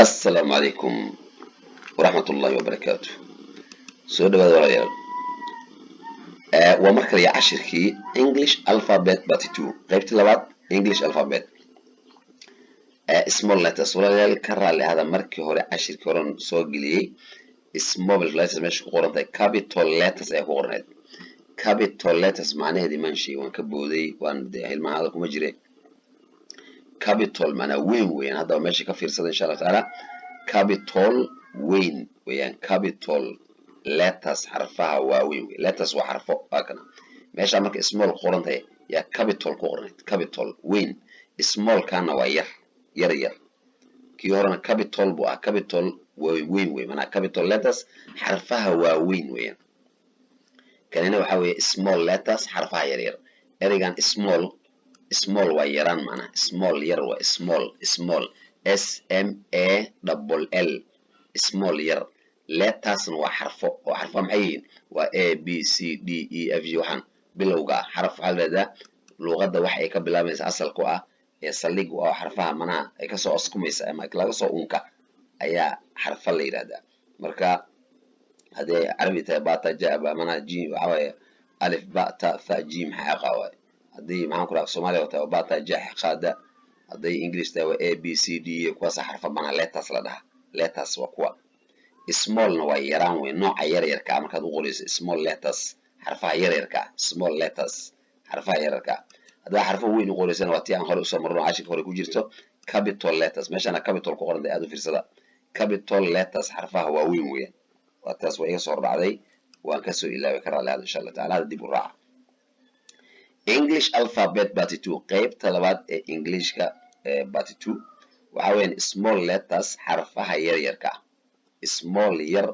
Assalaamu calaykum waraxmat ullaahi wabarakaatu. Soo dhawaada, walaalayaal. Waa mar kale iyo cashirkii English Alphabet Part Two, qaybtii labaad, English Alphabet, small letters. Walaalayaal, ka raalli ahada, markii hore cashirkii horan soo geliyey small letters meesha ku qoran tahay, capital letters ayaa ku qorneed. Capital letters macnaheedii maan sheegin, waan ka booday, waan dee hilmahaada kuma jire. Capital macnaa weyn weeyaan. Haddaba meesha ka fiirsada, insha Allah tacaala. Capital weyn weeyaan, capital letters xarfaha waaweyn wey. Letters waa xarfo, waa kana meesha marka small ku qoran tahay yaa capital ku qornayd, capital weyn. Small kana waa yar yar yar. Kii horena capital buu ah, capital weyn wey, manaa capital letters xarfaha waaweyn weeyaan. Kanina waxaa weeye small letters, xarfaha yar yar. Ereygan small, small waa yaraan macnaha, small yar waa small. Small, S M A double L, small yar. Lettersna waa xarfo, oo xarfaha maxay yihiin? Waa A B C D E F G. Waxaan bilowga ah xaraf waxaa la yidhahdaa luuqadda waxa ay ka bilaabaysa, asalku ah ee saldhig u ah, xarfaha manaha ay kasoo askumaysa ama laga soo unka ayaa xarfa la yidhahdaa. Marka haddii ay carabi tahay, bata ja ba manaha g waxaa waaye alif ba ta tha jim xa qa waaye. Haddii, maxaan ku dhaha, Soomaaliya tahay waa bata ja qaada. Hadday English tahay waa A B C D E. Kuwaasa xarfa manaa letters la dhahaa. Letters waa kuwa, smallna waa yaraan wey, nooca yar yarka ah markaad u qorayso. Small letters xarfaha yar yarka ah, small letters xarfaha yaryarka ah. Haddaa xarfo weyn u qoraysana, waa tii aan hore usoo marno, cashirka hore ku jirto, capital letters. Meeshana capital ku qorantay, aad u fiirsada. Capital letters xarfaha waaweyn weeyaan. Waa taas, waa iga soo hordhacday, waan kasoo ilaaway, ka raalli ahada. Insha Allah tacala hada dib u raaca English Alphabet Part Two, qaybta labaad ee Englishka ee Part Two. Waxaa weeyaan small letters, xarfaha yaryarka ah. Small yar,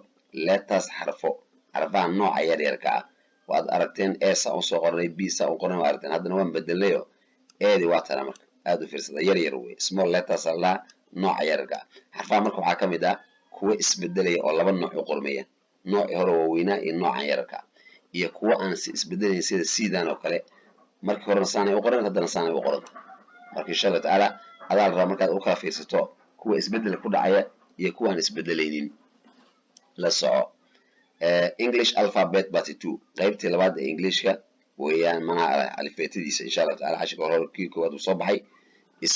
letters xarfo, xarfaha nooca yaryarka ah. Waad aragteen, A saan usoo qornay, B saan u qornay, waa aragteen. Haddana waan bedelnayo, A-di waa tana. Marka aad u fiirsada, yar yar wey, small letters allaa, nooca yaryarka ah. Xarfaha marka waxaa ka mid ah kuwa isbedelaya oo laba nooc u qormaya, noocii hore waaweynaa iyo noocan yararka ah, iyo kuwa aan si isbedelayn, sida C-dan oo kale. Markii horena saanay u qoran, haddana saanay u qoranta. Marka insha Allah tacaala adaa la rabaa markaad u kala fiirsato kuwa isbedel ku dhacaya iyo kuwa aan isbedelaynin. La soco English Alphabet Part Two, qaybtii labaad ee Englishka weeyaan, manaha alifbeetadiisa. Insha Allah tacala cashirka hore kii koowaad uu soo baxay.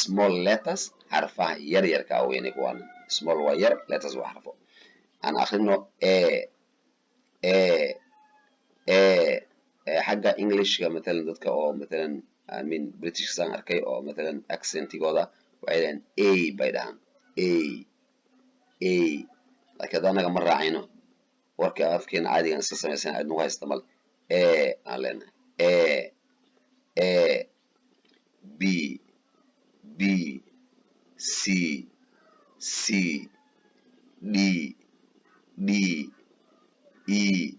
Small letters xarfaha yar yarka ah weeyaan kuwaana. Small waa yar, letters waa xarfo. Aan akhrino: A, A, A. Xagga Englishka matalan, dadka oo matalan, I mean, British saan arkay oo matalan accentigooda waxay dhahaan A bay dhahaan, A, A. Laakiin hadda anaga ma raacayno warka, afkeena caadigan iska samaysan, cid nagu haysta male. A aan leenahay, A, A. B, B, C, C, D, D, E,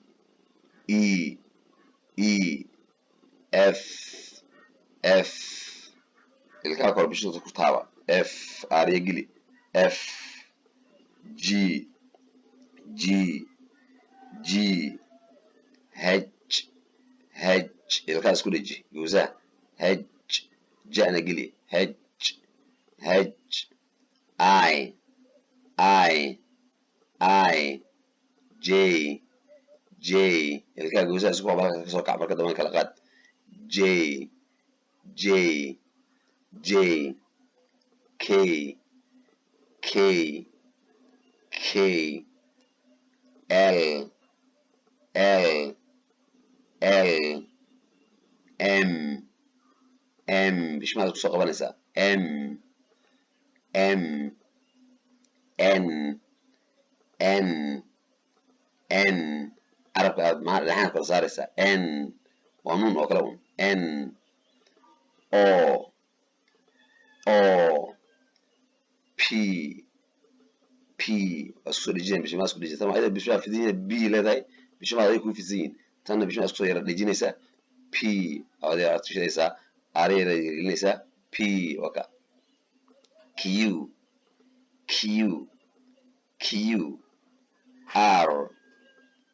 E, E, F, F. Ilkaha kore bishooda ku taaba, F aarya geli. F, G, G, G, H, H. Ilkaha isku dheji guusaha, H jana geli, H, H. I, I, I, J, J. Ilkaha guusaha isku qaba, halkaas kasoo kac, marka dambe kala qaad. J, J, J, K, K, K, L, L, L, M, M. Bishmaad kusoo qabanaysaa. M, M, N, N, N. Carabka aad maa dhexaan kala saaraysaa. N waa nuun oo kale un. N, O, O, P, P. Waa isku soo dhejinaya, bishimaa isku dhejinaysa. Tan waa bishimaa fidsan yihiin, B leedahay, bishimaad ay kuu fidsan yihiin. Tanna bishimaa isku soo yara dhejinaysaa. P aad aad shidaysaa, aara yara gelinaysaa. P waa ka. Q, Q, Q, R,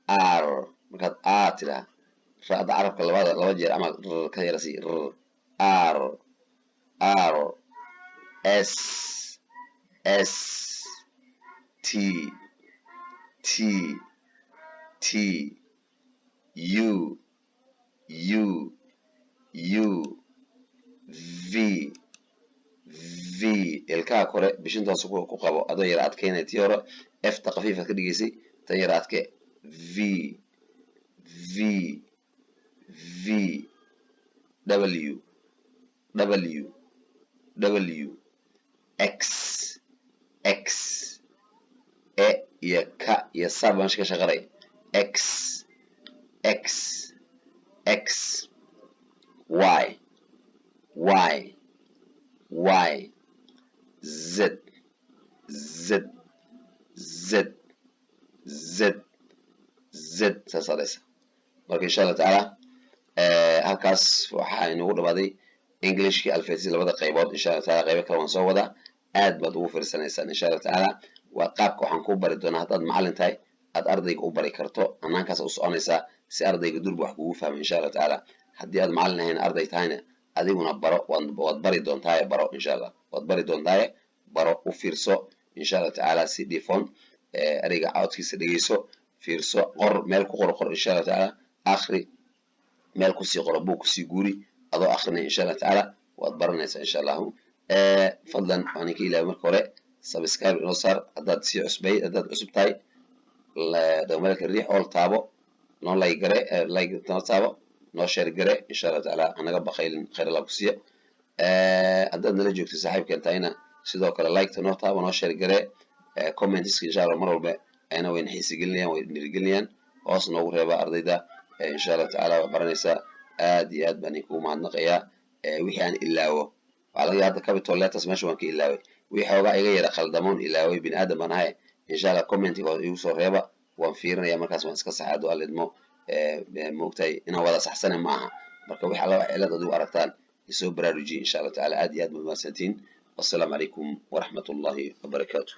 R. Markaad A tiraa, ra'da carabka labada laba jeer ama r ka yara sii, r. R, R, S, S. T, T, T, U, U, U, V, V. Ilkaha kore bishintaas ku qabo adoo yara adkeynaya. Tii hore Fta khafiifaad ka dhigaysay, tan yara adke. V, V, V, W, W, W, X, X. E iyo K iyo sa baan ka shaqaray. X, X, X, Y, Y, Y, Z, Z, Z, Z, Z. Saasaa dhaysa. Marka insha Allah tacaala halkaas waxaa inoogu dhamaaday Englishkii alphabets labada qaybood. Insha Allah taala qaybo kale waan soo wadaa, aad baad ugu fiirsanaysaan insha Allah tacaala. Waa qaabka waxaan kuu bari doonaa haddaad macallin tahay aad ardayga u bari karto. Hanaankaas u soconaysaa si ardayga durba wax kugu fahmo insha Allah tacaala. Haddii aad macallin ahayn, arday tahayna, adiguna baro, waad bari doontaaye baro insha Allah, waad bari doontaaye baro. U fiirso insha Allah tacaala si dhifon ereyga codkiisa dhegeyso, fiirso, qor, meel ku qor, qor insha Allah tacaala, akhri, meel kusii qoro, buug kusii guuri adoo akrinaya. Insha Allah tacaala waad baranaysaa insha Allahu. Fadlan waxaan idinka ilaaway marka hore, subscribe inoo saar haddaad sii cusbay, haddaad cusub tahay. Dhagmalka riix, all taabo, noo like gare, like noo taabo, noo share gare insha Allah tacaala. Hanaga baqaylin, khayr Allah ku siiyo. Haddaad nala joogto saaxiibkan tahayna, sidoo kale like-ta noo taabo, noo share gare. Commentska insha Allah mar walba ayna wayna xiisi gelinayaan, way dhiirigelinayaan. Hoos noogu reeba ardayda insha Allah tacaala waa baranaysaa. Aad iyo aad baan idinkugu mahadnaqayaa. Wixii aan ilaawo waxaa laga yaaba hadda capital letters meesha waan ka ilaaway, wixii xoogaa iga yara khaldamoon ilaaway, bini aadam baan ahay. Insha Allah commentiga igu soo reeba, waan fiirinaya, markaas waan iska saxay hadduu Alla idmo. Maogtahay inaan wada saxsane ma aha. Marka wix alla wax cilad adigu aragtaan isoo baraarujiye insha Allah tacaala. Aad iyo aad baad mahadsantihiin. Wassalaamu calaykum waraxmat ullahi wabarakaatu.